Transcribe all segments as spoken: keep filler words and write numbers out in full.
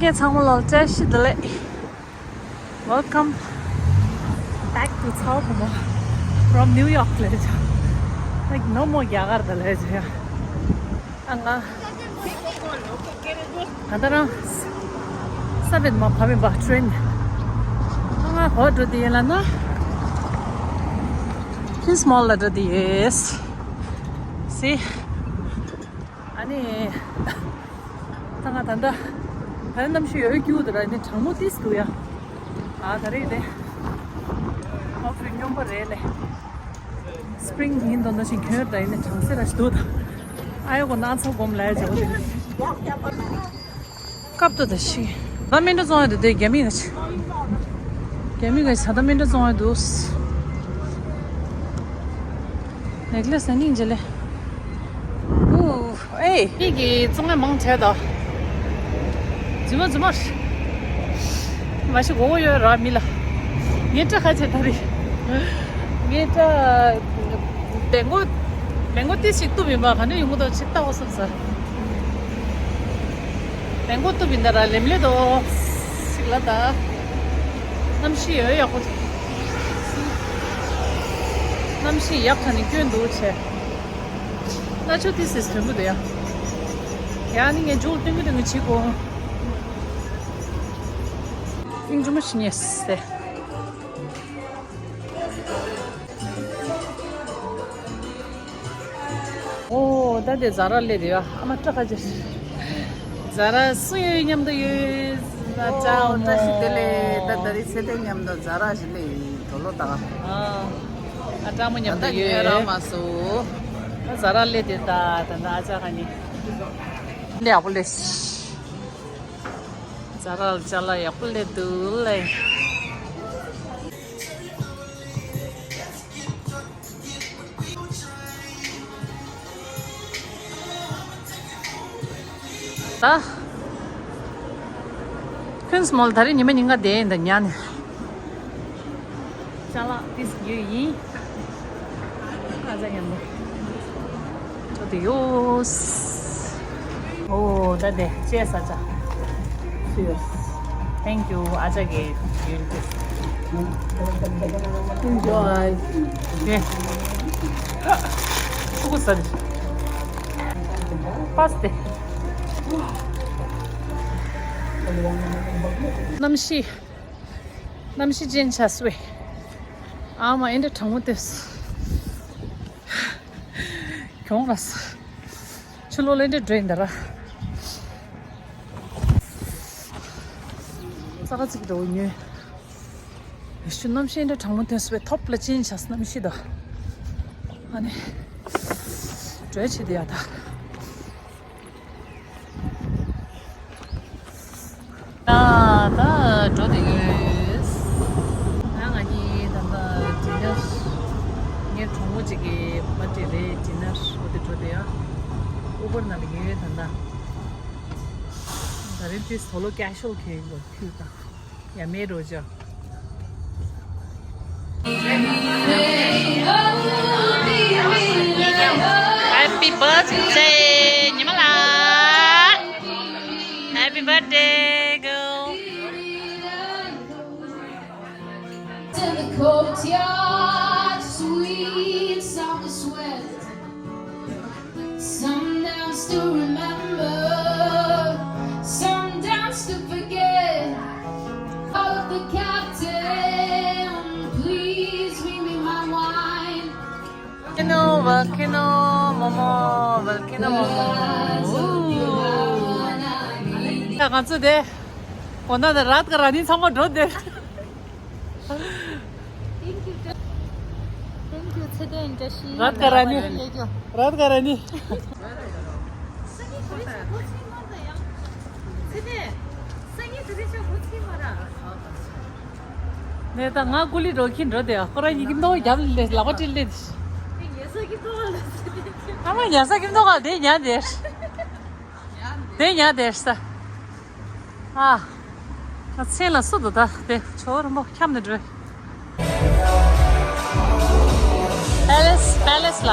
ངས་ཚང་མ་ལ་བཀྲ་ཤིས་བདེ་ལེགས། Welcome back to Sao Paul from New York ལབ་བྱ། Like no more རྒྱ་གར་དང་ལབ་བྱ་ཡ། ཨ་ང་། ད་ལྟ་རང་ས་བེད་མ་བབས་པ་ཊེ་རེན། ཨ་ང་གོ་འགྲོ་དེ་ཡིན་ལ་ན། Queens Mall ལ་འགྲོ་དེ་ཡིན། See། ཨ་ནི། ད་ང་ད་ལྟ་ད་ནི་གནམ་གཤིས་ཡོད་སྐྱིད་འདུག་ར། ནི་གྲང་མོ་ཏིས་འདུག་ཡ། ཨ་ད་རེས་དེ་ཨོ་ཕི་སྙོམས་པོ་རེད་ལེ། སི་པི་རིང་ཡིན་མདོག་ནང་བཞིན་ཁྱོད་ད་ཡིན་ན་གྲང་སེ་ར་ཞིག་འདུག་ད་ཨ་ཡོ་གོ་ན་ཚ་སྒོམ་ལ་ཡ་བྱ་བོ་དེ། སྐབས་ཏོ་ད་ཤི། ད་མི་འདྲ་བཙོང་ཡ་འདུག་དེ་རྒྱ་མི་ག་ཆ། རྒྱ་མི་ག་ཆ་ད་མི་འདྲ་བཙོང་ཡ་འདུག་ནེག་ལེ་སི་ནི་ཇེ་ལེ། ཨུ། ཨེ། ངེད་ཀྱིས་བཙོང་ཡ་མང་བྱས་ད། རྫུན་མ་རྫུན་མ། མ་གཞི་མགོ་བོ་ཡོད་ར་མི་ལ། ངས་སྐྲ་ཁ་ཆེ་ད་རེད། ངས་སྐྲ། བེང་གོ། བེང་གོ་ཏི་ཞིག་གཏུབ་ཡིན་པ་ག་འདྲ་ཡོང་གི་འདུག་ཅིག་ལྟ་འོ་བསམ་ས། བེང་གོ་གཏུབ་ཡིན་ད་ར་ལེམ་ལེ་དོ། ཞིག་ལ་ད། གནམ་གཤིས་ཡོད་ཡག་པོ་འདུག་གནམ་གཤིས་ཡག་ཐ་ནི་སྐྱོན་འདུག་ཆེ། ན་ཆུ་ཏི་སིས་དོན་པོ་དེ་ཡ། ཡ་ནི་ངས་ཇུག་སྟོན་གི་སྟོན་གི་བྱེད་དགོས། ཨིན་ཇུ་མ་ཤི་ཉེས་སེ། ཨོ་ད་དེ་ཛ་ར་སླེབས་དེ་ཡ། ཨ་མ་སྐྲ་ཁ་ཅིག་ཛ་ར་སུ་ཡོད་མཉམ་དུ་ཡོད། ཨོ་བཀྲ་ཤིས་བདེ་ལེགས། ད་ད་རེས་ཚེ་བརྟན་མཉམ་དུ་ཛ་ར་ཞིག་སླེབས་ཡིན་དོ་ལོ་ད། ཨ་ཨ་སྐྲ་མོ་མཉམ་དུ་ད་ཡོད་ཡོད་ར་མ་སོ། ད་ཛ་ར་སླེབས་དེ་ད་ད་ད་ཨ་ཅག་ག་ནི་ལེ་ཡག་པོ་ལེ། ཛ་ར་ལ་ཅ་ལག་ཡག་པོ་སླེབས་འདུག་ལེ། ད། ཁུན་སི་མོལ་ད་རེས་ཉི་མ་ཉིན་ག་བསྡད་ཡིན་ད་ཉལ་ནས། ཅ་ལག་ཏིས་ཡོད་ཡིན། ཨ་ཅག་མཉམ་པོ། ཅོ་དེ་ཡོད། ཨོ་ད་དེ་ཅེས་ཨ་ཅག Cheers. Thank you. ཨ་ཅག་གི་ཡོད་དེ། Enjoy. དེ། ཨ། ཕྲུ་གུ་ཟ་རེད། པ་སི་ཏེ། གནམ་གཤིས། གནམ་གཤིས་ཅན་ཆགས་སོང་། ཨ་མ་ཨེ་འདྲ་གྲང་མོ་སྟེར་སོང་། གྱོང་ར་སོང་། ཕྱི་ལོགས་ལ་ཨེ་འདྲ་འགྲོ་ཡིན་ད་ར། ས་ཁ་ཚིག་འགྲོ་ཉོས། ཡེ་ཤུ་གནམ་གཤིས་ཨེ་འདྲ་གྲང་མོ་སྟེར་སོང་བས། ཐོབ་ལ་ཅན་ཆགས་སོང་གནམ་གཤིས་ད། ཨ་ནི། འགྲོས་བྱེད་དེ་ཡ་ད། ད་ད་འགྲོ་དེ་ཡོད། ད་ང་གཉིས་ད་ལྟ་ཌི་ནར། ངའི་གྲོགས་མོ་གཅིག་གི་པར་ཊི་རེད། ཌི་ནར་འོ་དེ་འགྲོ་དེ་ཡ། ཨུ་བར་ནང་ལ་ཡོད་ད་ལྟ། ད་རིང་དུས་སོ་ལོ་ཀེ་ཤུ་ཨལ་ཁེ་གོ་ཁྱུ་ད། ཡ་མེ་རོ་ཇ། Happy birthday ཉི་མ་ལགས། Happy birthday girl. In the courtyard, sweet summer sweat. Some dance to remember, some dance to forget. Oh, the captain, please bring me my wine. Volcano, volcano, momo, volcano, momo. ད་ང་ཚོ་དེ་གོ་ན་ད་རཱད་ཀ་ར་ནི་ཚང་མ་འགྲོ་དེ། Thank you. Thank you. ཚེ་བརྟན་བཀྲ་ཤིས། རཱད་ཀ་ར་ནི། ལེགས་ཀྱོ། རཱད་ཀ་ར་ནི། སང་ཉིན་དེ་རིང་ཚོགས་ཆེན་མ་ད་ཡང་། ཚེ་བརྟན། སང་ཉིན་དེ་རིང་ཚོགས་ཆེན་མ་ར། ནས་ད་ང་ཀུ་ལི་འགྲོ་ཁྱི་འགྲོ་དེ་ཁོ་རང་ཉིད་ཀྱི་མདོག་རྒྱབ་ལས་ལག་པ་སྤྲིལ་ལས། ངའི་ཉལ་ས་ཀྱི་མདོག་ལ་ཚེ་བརྟན། ཨ་མ་ཉལ་ས་ཀྱི་མདོག་ག་དེ་ཉལ་དེ། དེ་ཉལ་དེ་ས། ཨ། ང་མཚན་ལ་སུ་འདུག་ད་དེ་ཇོ་བོ་རིན་པོ་འཁྱམས་ནས་འགྲོ། Palace, Palace ལ།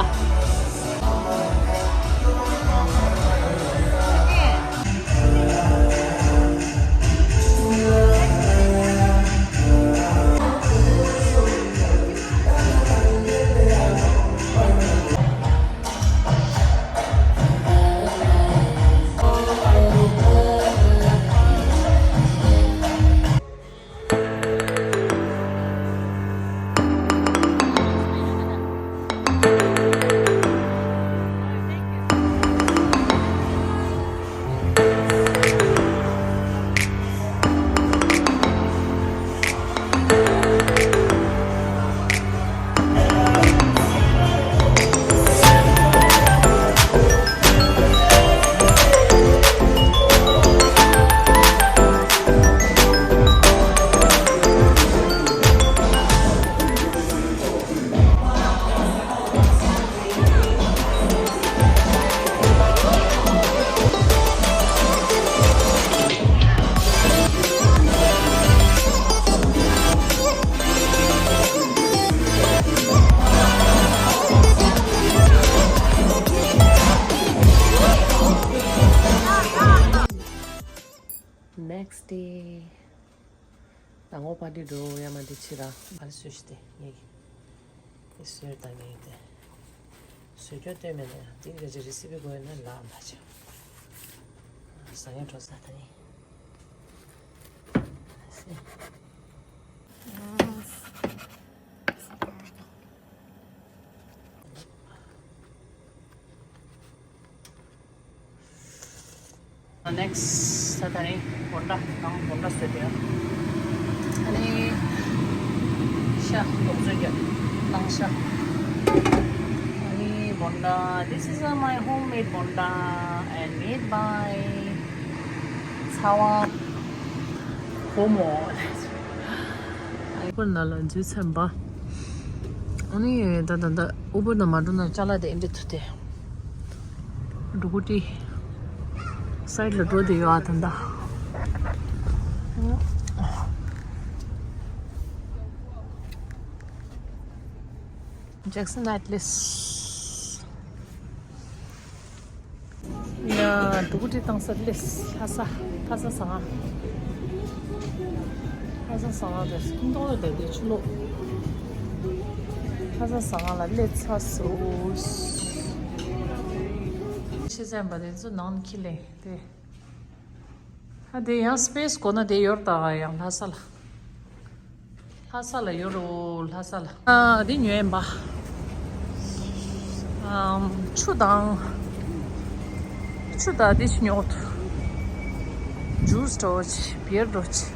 Next day. དང་པོ་པར་ཊི་འགྲོ་ཡ་མ་འདི་ཕྱི་ར་ཕར་སུ་ཞིག་སྟེ་ངེད་ཀྱི་དེ་སུའི་ད་ངེད་ཀྱི་དེ་སུ་སྐྱོ་སྟོན་མེད་ན་ཡང་འདི་འདྲ་ཅིག་རི་སི་པི་དགོས་ན་ལག་མ་ཆེ་ཟ་ངེ་འགྲོ་ས་ད་ནི། Next, ད་ད་རིང་བོན་ཌ་ནང་བོན་ཌ་བཟོས་ཏེ། ཨ་ནི་ཤ་ལོག་བཟོས་ཀྱི་ནང་ཤ། ཨ་ནི་བོན་ཌ། This is uh, my homemade bonda and made by ཚ་བ་བུ་མོ། ཨུ་བར་ནང་ལ་འཛུལ་ཚར་བ། ཨ་ནི་ད་ད་ད་ཨུ་བར་ནང་མ་འགྲོ་ན་ཅ་ལག་དེ་འདྲ་ཐུག་སྟེ། འགྲོ་གི་ཏི། སའིཌ་ལ་འགྲོ་དེ་ཡོད་ཨ་ད་ད། Jackson Atlas. ཡ། འགྲོ་གི་ཏི་བཏང་ས་སླེབས། ལྷ་ས། ལྷ་ས་ཟ་ཁང་། ལྷ་ས་ཟ་ཁང་རེད། ཁྱིམ་ཐོག་ལ་བསྡད་དེ་ཕྱི་ལོགས། ལྷ་ས་ཟ་ཁང་ལ་སླེབས་ཚར་སོང་། ཤེས་ཚན་པ་དེ་ཚོ་ནང་ཁྱི་ལས་དེ། ཨ་དེ་ཡང་སི་པེ་སི་དགོས་ན་དེ་ཡོད་ད་ཡང་ལྷ་ས་ལ། ལྷ་ས་ལ་ཡོད་རོ་ལྷ་ས་ལ། ཨ་འདི་ཉོས་ཡིན་པ། ཨམ་ཆུ་དང་། ཆུ་དང་འདི་ཞིག་ཉོ་ཐུབ། ཇུས་འགྲོ་ཆེ་བི་ཡར་འགྲོ་ཆེ།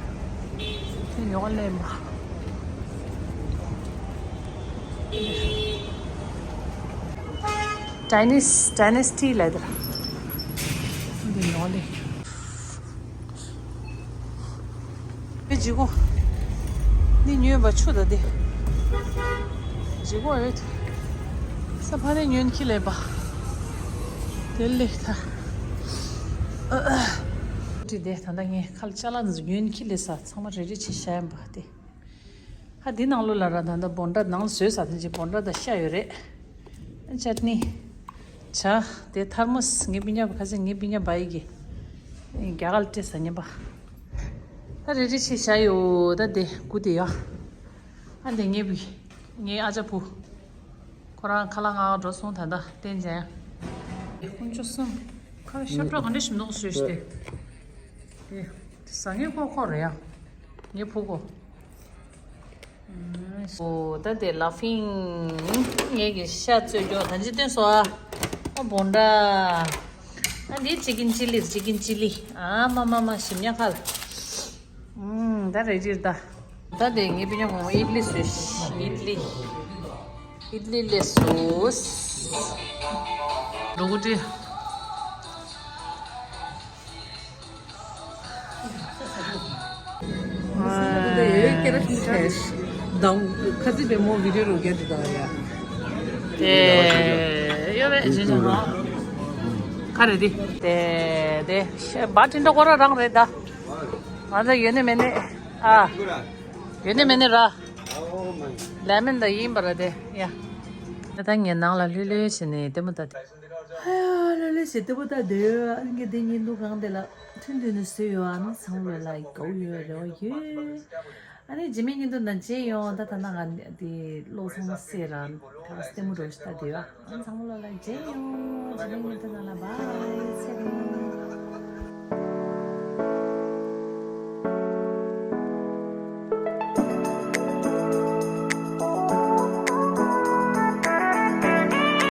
དེ་ཉོ་ལེན་པ། ཌའི་ནེ་སི་ཌའི་ནེ་སི་ཊི་ལབ་དེ་ར། འདི་ཉོ་ལེན། ཨེ་ཇི་གོ། འདི་ཉོས་པ་ཆུ་ད་དེ། ཇི་གོ་ཨེ། ས་ཕ་ནས་ཉོན་ཁྱི་ལས་པ། དེ་ལས་ད། ཅི་དེ་ད་ལྟ་ངས་ཁ་ལ་ཅ་ལག་འདི་ཉོན་ཁྱི་ལས་ས་ཚང་མ་རེ་རེ་བྱེད་བྱ་ཡིན་པ་དེ། ཧ་འདི་ནང་ལོ་ལ་ར་ད་ལྟ་བོན་ཌ་ནང་ལ་བཟོས་ས་དེ་ཅི་བོན་ཌ་ད་ཤ་ཡོད་རེད། ཅཊ་ནི། ཇ། དེ་ཐར་མོ་སི་ངའི་སྤུན་ཀྱག་ཁ་སང་ངའི་སྤུན་ཀྱག་བ་ཡི་གི་རྒྱ་གར་སྤྲད་ས་ཉན་པ། ད་རེ་རེ་ཆེ་བྱ་ཡོད་ད་དེ་དགུ་དེ་ཡ། ཨ་དེ་ངའི་བུ། ངའི་ཨ་ཅག་བུ། ཁོ་རང་ཁ་ལག་ང་འགྲོ་སོང་ད་ད་བསྟན་ཅན། ཁོང་ཚོ་གསུམ། ཁ་ཤ་ཁྲག་ག་འདྲ་ཞིམ་མདོག་བཟོས་ཤི་དེ། དེ། ཟ་ངའི་ཁོ་ཁོ་རེད་ཡ། ངའི་བུ་ཁོ། ཨོ་ད་དེ་ལ་ཕིང་། ངེད་ཀྱི་ཤ་བཙོས་ཀྱོག་ད་ཅི་སྟོན་སོ་ཨ། ཨ་བོན་ཌ། ཨ་འདི་ཅི་ཀིན་ཅི་ལི་ཅི་ཀིན་ཅི་ལི། ཨ་མ་མ་མ་ཞིམ་ཉག་ཁ་ལ། ཨུམ་ད་རེད་ཅིར་ད། ད་དེ་ངེད་སྤུན་ཉག་མོ་ཨིད་ལི་བཟོས་ཤི་ཨིད་ལི། ཨིད་ལི་ལས་སོ། འགྲོ་གི་ཏི། དེ་ཡོད་རེད་ཅི་ཅང་ཧོ། ག་རེ་དེ། དེ་དེ་བ་ཏིན་ཏོ་ཁོ་ར་རང་རེད་ད། ང་ཚོ་ཡོད་ནི་མེད་ནི། ཨ། ཡོད་ནི་མེད་ནི་ར། ལེ་མོན་ད་ཡིན་པ་ར་དེ་ཡ། ད་ངས་ནང་ལ་ལྷོད་ལྷོད་བྱས་ནས་ལྟད་མོ་ལྟ་དེ། ཧ་ཡ་ལེ་ལེ་ཞེ་ལྟ་བུ་ལྟ་དེ་ཨ་ནི་གི་དེ་ཉིན་འདུག་གང་དེ་ལ་ཐུན་དུ་ནི་བཟོས་ཡོད་ཨ་ནི་ཚང་མ་ལ་དགའ་བོ་ཡོད་རེ་བ་ཡོད། ཨ་ནི་རྗེས་མའི་ཉིན་དུ་ན་མཇལ་ཡོང་ད་ད་ན་ང་དེ་བློ་བཟང་སེ་ར་ད་ལྟད་མོ་རོ་ཞིག་ལྟ་དེ་ཨ་ནི་ཚང་མ་ལ་ལ་མཇལ་ཡོང་རྗེས་མའི་ཉིན་དུ་ན་ལ་བྷའི།